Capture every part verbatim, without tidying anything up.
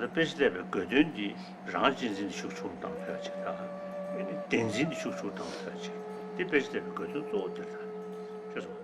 དཔེ་ཆ་བལྟས་པའི་དགོས་དོན་འདི་རང་གཅེས་འཛིན་འདི་ཤུགས་ཆུང་བཏང་ཕོད་ཅིག་དང་། བདེན་འཛིན་འདི་ཤུགས་ཆུང་བཏང་ཕོད་ཅིག་འདི་དཔེ་ཆ་བལྟས་པའི་དགོས་དོན་གཙོ་བོ་དེ་རེད། ད་ཤེས་སོང་།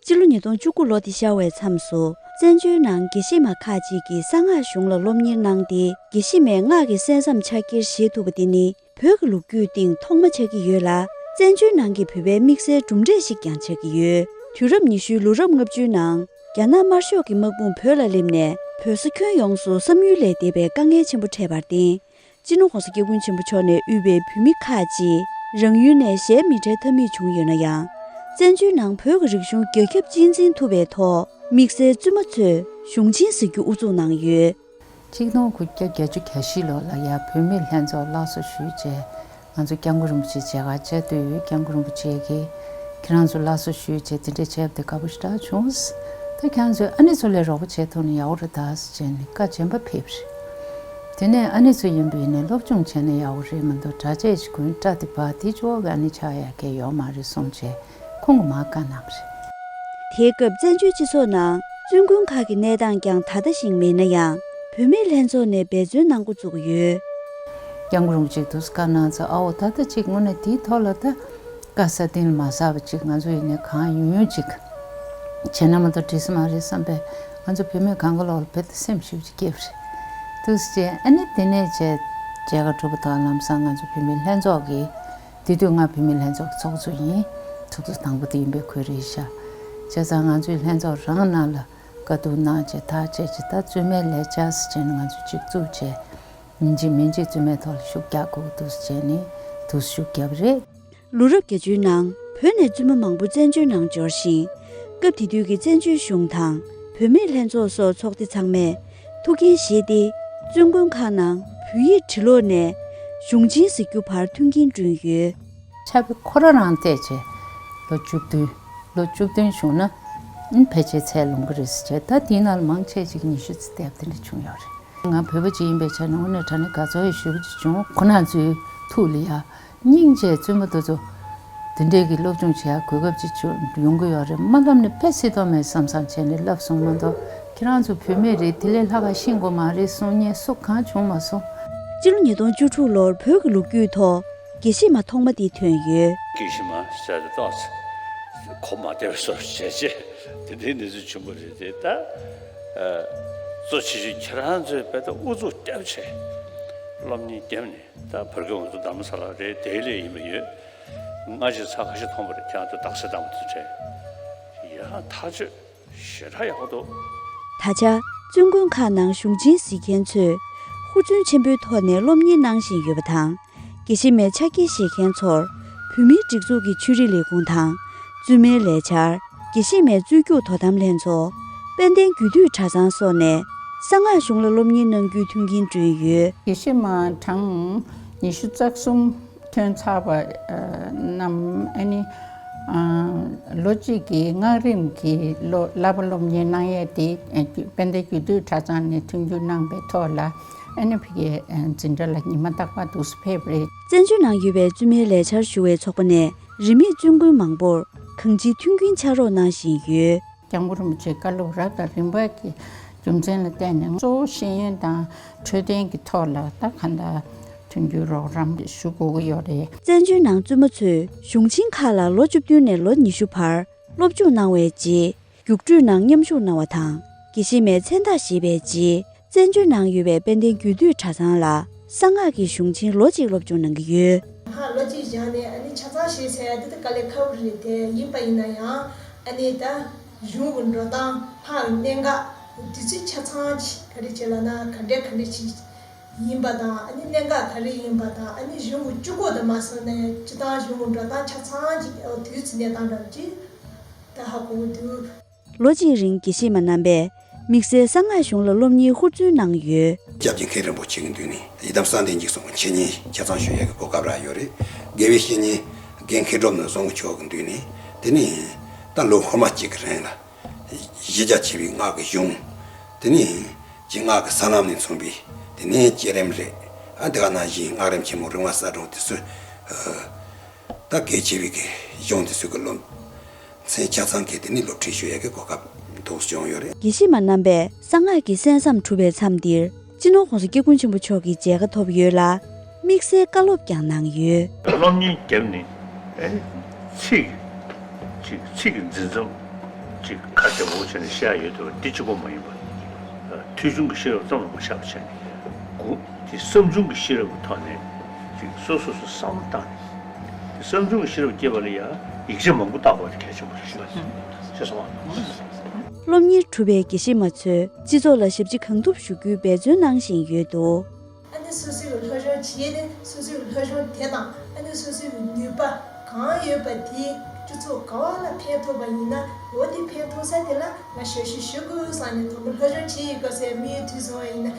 སྤྱི་ལོ་ཉིས་སྟོང་བཅུ་དགུ་ལོ་འདི་ཤར་བའི་མཚམས་སུ་བཙན་བྱོལ་ནང་དགེ་བཤེས་མ་ཁག་ཅིག་གིས་གསང་སྔགས་གཞུང་ལ་སློབ་གཉེར་གནང་སྟེ། དགེ་བཤེས་མའི་སྔགས་ཀྱི་གསན་བསམ་ཕྱག་འཁྱེར་བཞེས་ཐུབ་པ་དེ་ནི་བོད་ཀྱི་ལོ་རྒྱུས་སྟེང་ཐོག་མ་ཆགས་ཀྱི་ཡོད་ལ། བཙན་བྱོལ་ནང་གི་བོད་པའི་དམིགས་བསལ་གྲུབ་འབྲས་ཤིག་ཀྱང་ཆགས་ཀྱི་ཡོད། དུས་རབས་ཉི་ཤུའི་ལོ་རབས་ལྔ་བཅུའི་ནང་རྒྱ་ནག་དམར་ཤོག་གི་དམག་དཔུང་བོད་ལ་སླེབས་ནས། བོད་ས་ཁྱོན་ཡོངས་སུ་བསམ་ཡུལ་ལས་འདས་པའི་དཀའ་ངལ་ཆེན་པོ་འཕྲད་པར་བརྟེན། སྤྱི་ནོར་༸གོང་ས་༸སྐྱབས་མགོན་ཆེན་པོ་མཆོག་ནས་དབུས་པའི་བོད་མི་ཁག་ཅིག་རང་ཡུལ་ནས་ཞལ་མི་བྲལ་ཐབས་མེད་བྱུང་ཡོད་ན་ཡང་། བཙན་བྱོལ་ནང་བོད་ཀྱི་རིག་གཞུང་རྒྱ་ཁྱབ་གཅེས་འཛིན་ཐུབ་པའི་ཐོག་དམིགས་བསལ་བཙུན་མ་ཚོས་གཞུང་ཆེན་ཟེར་རྒྱུ་དབུ་འཛུགས་གནང་ཡོད། ཆིག་སྟོང་དགུ་བརྒྱ་བརྒྱད་ཅུ་གྱ་བཞི་ལོ་ལ་ཡ་བོད་མིའི་ལྷན་ཚོགས་སླར་གསོ་ཞུས་རྗེས། ང་ཚོ་སྐྱབས་མགོན་རིན་པོ་ཆེ་མཇལ་ཁ་བཅར་དུས། སྐྱབས་མགོན་རིན་པོ་ཆེ་གིས་ཁྱེད་རང་ཚོ་སླར་གསོ་ཞུས་རྗེས་དེ་འདྲས་བྱས་པ་དེ་དགའ་པོ་ཞེ་དྲག་བྱུང་། ད་ཁྱེད་རང་ཚོས་ཨ་ནེ་ཚོ་ལ་རོགས་པ་བྱེད་ཐུབ་ན་ཡག་པོ་རེད་ད་ཟེར་བྱས་ནས་བཀའ་རྒྱ་ཆེན་པོ་ཕེབས་རེད། དེ་ནས་ཨ་ནེ་ཚོ་ཡིན་པ་ཡིན་ནའི་སློབ་སྦྱོང་བྱས་ན་ཡག་པོ་རེད་མ་གཏོགས། གྲྭ་ཆས་ཤིག་གོན་སྐྲ་དེ་བག་དེ་ཅོག་གི་ཨ་ནེ་ཆགས་ཡག་གི་ཡོད་མ་རེད་གསུངས་བྱས་ཁོང་གིས་མར་བཀའ་གནང་བ་རེད། དེའི་སྐབས་བཙན་བྱོལ་སྤྱི་ཚོགས་ནང་བཙུན་དགོན་ཁག་གི་གནས་སྟངས་ཀྱང་ད་ལྟ་བཞིན་མེད་ན་ཡང་། བུད་མེད་ལྷན་ཚོགས་ནས་འབད་བརྩོན་གནང་འགོ་བཙུགས་ཡོད། སྐྱབས་མགོན་རིན་པོ་ཆེས་དུས་སུ་བཀའ་གནང་ཚེ། ཨའོ་ད་ལྟ་ཅིག་དངོས་གནས་དེའི་ཐོག་ལ་ད་བཀའ་སྩལ་གཏན་ལ་མ་ཟགས་པ་ཅིག་ང་ཚོ་ཡིན་ནའི་གང་ཡོང་ཡོང་ཅིག་བྱས་ན་མ་གཏོགས་འགྲིག་ས་མ་རེད་བསམ་པས། ང་ཚོ་བུད་མེད་གང་ག་ལོག་ལ་དཔེ་ད་སེམས་ཞེ་པོ་ཅིག་སྐྱིད་པ་རེད། དུས་སུ་བྱས་ཨ་ནི་དེ་ནས་བྱས་མཇལ་ཁ་གྲུབ་པ་དང་། ལམ་སང་ང་ཚོ་བུད་མེད་ལྷན་ཚོགས་ཀྱི། དེ་དུས་ང་བུད་མེད་ལྷན་ཚོགས་ཀྱི་ཚོགས་གཙོ་ཡིན། ཚོགས་གཙོ་དང་པོ་དེ་ཡིན་པའི་ཁུལ་རེད་ཤག་བྱས་ཙང་ང་ཚོའི་ལྷན་ཚོགས་རང་ནང་ལ་བཀའ་བསྡུར་གནང་བྱས་ཐག་བཅད་བྱས། ད་བཙུན་མའི་ལས་འཆར་ཟེར་བྱས་ནས་ང་ཚོ་གཅིག་བཙུགས་བྱས། ཉིན་གཅིག་མིན་གཅིག་བཙུན་མའི་ཐོག་ལ་ཤུགས་རྒྱག་དགོས་འདུག་ཟེར་བྱས་ནས་དུས་ཤུགས་བརྒྱབ་པ་རེད། ལོ་རབས་བརྒྱད་ཅུའི་ནང་བོད་ནས་བཙུན་མ་མང་པོ་བཙན་བྱོལ་ནང་འབྱོར་ཞིང་། སྐབས་དེ་དུས་ཀྱི་བཙན་བྱོལ་གཞུང་དང་བུད་མེད་ལྷན་ཚོགས་སོགས་ཚོགས་སྡེ་ཚང་མས་ཐུགས་འགན་བཞེས་ཏེ། བཙུན་དགོན་ཁག་ནང་བོད་ཡིག་འབྲི་ཀློག་ནས་གཞུང་ཆེན་གཟིགས་རྒྱུ་བར་མཐུན་རྐྱེན་བསྐྲུན་ཡོད། ཕྱག་དཔེ་ཁོ་རང་རང་བལྟས་བྱས་ལོ་བཅུ་བདུན། ལོ་བཅུ་བདུན་བྱུང་ན་ཨིན་ཕལ་ཆེར་ཚད་ལོངས་ཀྱི་རེད་ཟེར་བྱས། ད་དེའི་ནང་ལ་མང་ཆེ་ཅིག་ཉི་ཤུ་ཙམ་བསྡད་པ་དེ་འདྲ་བྱུང་ཡོད་རེད། ང་བོད་པ་ཅིག་ཡིན་པའི་ཆ་ནས་དངོས་གནས་དྲང་གནས་དགའ་ཚོར་ཡང་ཞེ་པོ་ཅིག་བྱུང་། ཁོ་རང་ཚོའི་ཐུགས་ལ་ཡ་སྙིང་རྗེ། བཙུན་མ་དེ་ཚོ་དེ་འདྲས་ཀྱི་སློབ་སྦྱོང་བྱེད་ཡ་གོ་སྐབས་ཅིག་བྱུང་ཡོང་གི་ཡོད་རེད། མ་བསླབས་ནས་དཔེ་སྲིད་དོན་མེད་བསམ་བསམ་བྱས་ནས་བསླབས་སོང་མ་གཏོགས། ཁྱེད་རང་ཚོ་བུད་མེད་རེད། དེ་ལས་ལྷག་ག་ཤེས་དགོས་མ་རེད་གསུང་མཁན་སུ་གང་བྱུང་མ་སོང་། སྤྱི་ལོ་ཉིས་སྟོང་བཅུ་དྲུག་ལོར་བོད་ཀྱི་ལོ་རྒྱུས་ཐོག་དགེ་བཤེས་མ་ཐོག་མ་དེ་ཐོན་ཡོད། དགེ་བཤེས་མ་ཟེར་ཏེ་ཏོག་ཙམ་གོ་མ་བདེ་བའི་བཟོ་བྱས་རྗེས་དེ་འདྲའི་གནས་ཚུལ་བྱུང་བ་རེད་དེ། ད་གཙོ་ཆེ་ཤོས་ཁྱེད་རང་ཚོས་དཔེ་ད་ཨུ་ཚུགས་བརྒྱབ་བྱས་སློབ་གཉེར་བརྒྱབ་ནས། ད་བར་སྐབས་ང་ཚོ་རྡ་རམ་ས་ལ་རེད། དེ་ལས་ཡིན་པ་ཡོད། སྔ་ཕྱི་ཚར་ཁ་ཤས་མཐོང་བ་རེད། ཁྱེད་རང་ཚོ་རྡ་སའི་རྡ་རམ་དུ་བྲལ་ཡ་ཐག་ཆོད། ཞེ་དྲག་ཡག་པོ་འདུག་ད་ཆ་བཙུན་དགོན་ཁག་ནང་གཞུང་ཆེན་གཟིགས་མཁན་ཚོས་ཧུར་བརྩོན་ཆེན་པོའི་ཐོག་ནས་སློབ་གཉེར་གནང་བཞིན་ཡོད་པ་དང་། དགེ་བཤེས་མའི་ཕྱག་འཁྱེར་བཞེས་མཁན་ཚོར་བོད་མིའི་སྒྲིག་འཛུགས་ཀྱི་ཆོས་རིག་ལས་ཁུངས་དང་། བཙུན་མའི་ལས་འཆར། དགེ་བཤེས་མའི་རྩོད་རྒྱུགས་དོ་དམ་ལྷན་ཚོགས། དཔལ་ལྡན་རྒྱུད་སྟོད་གྲྭ་ཚང་སོགས་ནས་གསང་སྔགས་གཞུང་ལ་སློབ་གཉེར་གནང་རྒྱུའི་མཐུན་རྐྱེན་བསྐྲུན་ཡོད། དགེ་བཤེས་མ་གྲངས་ཉི་ཤུ་རྩ་གསུམ་ཐོན་ཚར་བ་རྣམས་ཨ་ནི་ལོ་གཅིག་གི་སྔགས་རིམ་གྱི་སློབ་བསླབ་པ་སློབ་གཉེར་གནང་ཡས་དེ། དཔལ་ལྡན་རྒྱུད་སྟོད་གྲྭ་ཚང་ནས་མཐུན་འགྱུར་གནང་པའི་ཐོག་ལ་ཨ་ནི་ཕ་གིའི་འཛིན་གྲྭ་ལ་ཉི་མ་རྟག་པར་འདུག་སེ་ཕེབས་རེད། བཙན་བྱོལ་ནང་ཡོད་པའི་བཙུན་མའི་ལས་འཆར་ཞུ་བའི་ཚོགས་པ་ནས་རིས་མེད་བཙུན་དགོན་མང་པོར་གང་ཅིའི་མཐུན་རྐྱེན་ཕྱག་རོགས་གནང་བཞིན་ཡོད། སྐྱབས་མགོན་རིན་པོ་ཆེའི་བཀའ་སློབ་རབ་དང་རིམ་པ་གི་རྒྱུ་མཚན་ལ་བརྟེན་ནས། གཙོ་བོ་ཤེས་ཡོན་དང་འཕྲོད་བསྟེན་གྱི་ཐོག་ལ་ད་གང་ལྟར་མཐུན་འགྱུར་རོགས་རམ་ཞུ་དགོས་ཀྱི་ཡོད་རེད། བཙན་བྱོལ་ནང་བཙུན་མ་ཚོས་གཞུང་ཆེན་ཁག་ལ་ལོ་བཅུ་བདུན་ནས་ལོ་ཉི་ཤུ་བར་སློབ་སྦྱོང་གནང་བའི་རྗེས། རྒྱུགས་སྤྲོད་ནང་མཉམ་ཞུགས་གནང་བ་དང་། དགེ་བཤེས་མའི་མཚན་རྟགས་བཞེས་པའི་རྗེས། བཙན་བྱོལ་ནང་ཡོད་པའི་དཔལ་ལྡན་རྒྱུད་སྟོད་གྲྭ་ཚང་ལ་གསང་སྔགས་ཀྱི་གཞུང་ཆེན་ལོ་གཅིག་སློབ་སྦྱོང་གནང་གི་ཡོད། ཧ་ལོ་གཅིག་བཞག་ནས་ཨ་ནི་ཆ་ཚང་ཤེས་ཟེར་ཡ་འདི་ད་དཀའ་ལས་ཁག་པོ་རེད་དེ། ཡིན་པ་ཡིན་ན་ཡང་ཨ་ནི་ད་གཞུང་གི་འགྲོ་སྟངས་ཧ་གནད་འགག་དུས་ཚོད་ཆ་ཚང་ཅིག་ག་རེ་བྱེད་ལབ་ན་ག་འདྲས་ག་འདྲས་ཅིག་ཡིན་པ་དང་། ཨ་ནི་གནད་འགག་ག་རེ་ཡིན་པ་དང་། ཨ་ནི་གཞུང་གི་བཅུ་གོ་དང་མ་སོང་ནས་སྤྱི་བཏང་གཞུང་གི་འགྲོ་སྟངས་ཆ་ཚང་ཅིག་དུས་ཚོད་གནས་སྟངས་འདྲ་ཅིག་ད་ཧ་གོ་གི་འདུག་ལོ་གཅིག་རིང་དགེ་བཤེས་མ་རྣམ་པས་དམིགས་བསལ་གསང་སྔགས་གཞུང་ལ་སློབ་གཉེར་ཧུར་བརྩོན་གནང་ཡོད། སྐྱབས་རྗེ་མཁན་རིན་པོ་ཆེ་གི་མདུན་ནས་ཡི་དམ་གསང་བདེ་འཇིགས་གསུམ་གྱི་འཆད་ཉན་ཆ་ཚང་ཞུ་ཡས་ཀྱི་གོ་སྐབས་རག་ཡོད་རེད། དགེ་བའི་བཤེས་གཉེན་རྒན་མཁས་གྲུབ་ནོར་བཟང་མཆོག་གི་མདུན་ནས་དེ་ནས་ད་ལོ་འཁོར་མ་གཅིག་གི་རིང་ལ་གཞི་རྒྱ་ཆེ་བའི་སྔགས་ཀྱི་གཞུང་། དེ་ནས་སྤྱན་སྔགས་ཀྱི་ས་ལམ་ནས་མཚོན་པའི་དེ་ནས་བསྐྱེད་རིམ་རེད། ཨ་དེ་ག་ནང་བཞིན་སྔགས་རིམ་ཆེན་མོ་རིམ་ལྔ་གསལ་སྒྲོན་དེ་ཚོ། ད་གལ་ཆེ་བའི་གི་གཞུང་དེ་ཚོའི་གི་སློབ་ཚན་ཆ་ཚང་གི་དེ་ནི་སློབ་ཁྲིད་ཞུ་ཡས་ཀྱི་གོ་སྐབས་འདུག་བྱུང་ཡོད་རེད། དགེ་བཤེས་མ་རྣམ་པས་གསང་སྔགས་ཀྱི་གསན་བསམ་གྲུབ་པའི་མཚམས་འདིར། སྤྱི་ནོར་༸གོང་ས་༸སྐྱབས་མགོན་ཆེན་པོ་མཆོག་གི་མཇལ་ཁ་ཐོབ་ཡོད་ལ། དམིགས་བསལ་བཀའ་སློབ་ཀྱང་གནང་ཡོད། སློབ་གཉེར་བརྒྱབ་ནས་ཨེ་ཚིག་ཅིག་ཚིག་གི་འཛིན་མཚམས་ཅིག་ཁ་བདེ་པོ་བྱས་ནས་བཤད་ཡ་ཡོད་དེ་བ་འདི་གཅིག་པོ་མ་ཡིན་པར། ཐོས་བྱུང་གི་ཤེས་རབ་ཙམ་ལ་མ་ཆགས་པ་བྱས་ནས། དགུ་དེ་བསམ་བྱུང་གི་ཤེས་རབ་ཀྱི་ཐོག་ནས་ཅིག་སོ་སོ་སོ་བསམ་བློ་བཏང་ནས། དེ་བསམ་བྱུང་གི་ཤེས་རབ་སྐྱེས་པ་ལ་ཡང་ཡིག་ཆ་མང་པོ་བལྟ་དགོས་པ་དེ་གལ་ཆེན་པོ་རེད་ཤག་ཅེས་གསུངས་པ། སློབ་གཉེར་གྲུབ་པའི་དགེ་བཤེས་མ་ཚོས་སྤྱི་ཚོགས་ལ་ཞབས་ཕྱི་གང་ཐུབ་ཞུ་རྒྱུའི་འབད་བརྩོན་གནང་བཞིན་ཡོད་འདུག། ཨ་ནི་སོ་སོའི་སློབ་སྦྱོང་བྱས་ཏེ་སོ་སོའི་སློབ་སྦྱོང་དེ་དང་ཨ་ནི་སོ་སོའི་ནུས་པ་གང་ཡོད་པ་དེ་སྤྱི་ཚོགས་ག་བ་ལ་ཕན་ཐོགས་པ་ཡིན་ན། འོ་དེ་ཕན་ཐོགས་ས་དེ་ལ་ང་ཞབས་ཕྱི་ཞུ་དགོས་བསམ་ནས། དང་པོ་སློབ་སྦྱོང་བྱེད་ཡི་ག་ཟེར་དམིགས་ཡུལ་དུས་སོང་བ་ཡིན་ན་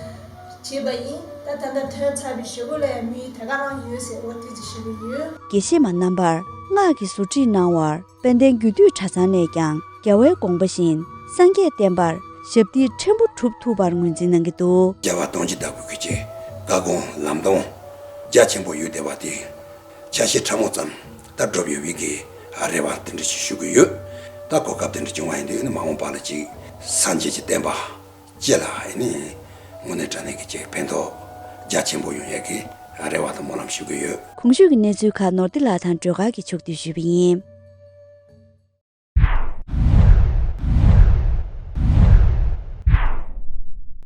བྱས་པ་ཡིན། ད་ད་ལྟ་ཐོན་ཚར་བའི་གཞུག་གུ་ལ་ཡང་དམིགས་ཡུལ་དེ་ག་རང་ཡོད་ཟེར། འོ་དེ་ཅིག་ཞུ་གི་ཡོད། དགེ་བཤེས་མ་རྣམ་པར་སྔགས་ཀྱི་ཟུར་ཁྲིད་གནང་བར། དཔལ་ལྡན་རྒྱུད་སྟོད་གྲྭ་ཚང་ནས་ཀྱང་རྒྱལ་བའི་དགོངས་པ་བཞིན་སངས་རྒྱས་བསྟན་པར་ཞབས་འདེགས་ཕྲན་བུ་གྲུབ་ཐུབ་པར་ངོས་འཛིན་གནང་གི་འདུག། རྒྱལ་བ་དོན་གྱི་བདག་པོའི་གི་ཅེས་བཀའ་དགོངས་ལམ་སྟོན་རྒྱ་ཆེན་པོ་ཡོད་བསྡད་པ་དེ་ཆ་ཤས་ཕྲ་མོ་ཙམ་ད་སྒྲུབ་ཡོད་པའི་གི་རེ་བ་དེ་འདྲ་ཞིག་ཞུ་གི་ཡོད། ད་གོ་སྐབས་དེ་འདྲ་བྱུང་བ་ཡིན་དུས་ནི་མ་འོངས་པ་ལ་ཅིག་སངས་རྒྱས་ཀྱི་བསྟན་པ་སྤྱི་ལ་ཨེ་ནི་དངོས་གནས་དྲང་གནས་ཀྱི་ཅིག་ཕན་ཐོགས་རྒྱ་ཆེན་པོ་ཡོང་ཡས་ཀྱི་རེ་བ་དང་སྨོན་ལམ་ཞུ་གི་ཡོད། གོང་ཞུས་ཀྱི་གནས་ཚུལ་ཁག་ནོར་བདེ་ལགས་དང་སྒྲོལ་དཀར་གྱིས་ཕྱོགས་བསྡུས་ཞུས་པ་ཡིན།